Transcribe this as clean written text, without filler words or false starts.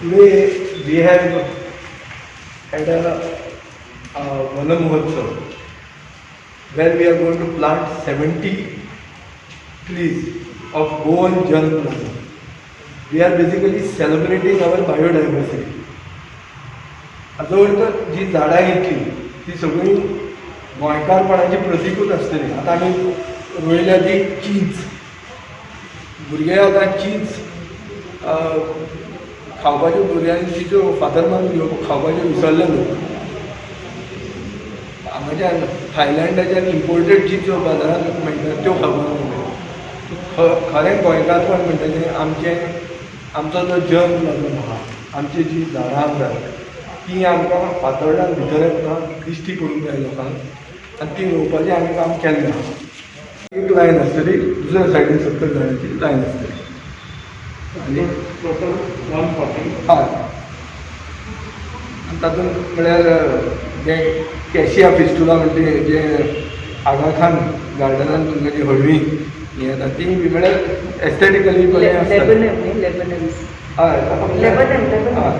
Today we have had a Vana Mahotsav where we are going to plant 70 trees of Goan germplasm. We are basically celebrating our biodiversity. हाजो अर्थ जी झाडां घेतली ती सगळीं गोंयकारपणाची प्रतिकूच आसतली. आतां आमी रोयल्या ती चींच. भुरगे आतां चींच खावपाच्यो, भुरग्यांनी चिंचो फातर मारून घेवप खावपाच्यो विसरले लोक. हांगाच्यान थायलंडाच्यान इम्पोर्टेड चिंचो बाजारांत मेळटा, त्यो खावपाक लागले. खरें गोंयकारपण म्हणटा तें आमचें, आमचो जो जर्म प्लाझम आहा, आमची जी झाडां आसात, ती आमकां फातोर्डान भितर येतना दिश्टी पडूंक जाय लोकांक आनी ती रोवपाचें आमी काम केल्लें आहा. एक लायन आसतली, दुसऱ्या सायडीन 70 जाणांची लायन आसतली आनी टोटल 140. हय, आनी तातूंत म्हळ्यार जें कॅशिया फिस्टुला म्हणटा, जें आगा खान गार्डनान तुमकां जी हळवी हें येता, ती बी म्हळ्यार एस्थेटिकली बरें आसता. लेबनम न्ही, लेबनम. हय, ताका लेबनम, लेबनम. हय.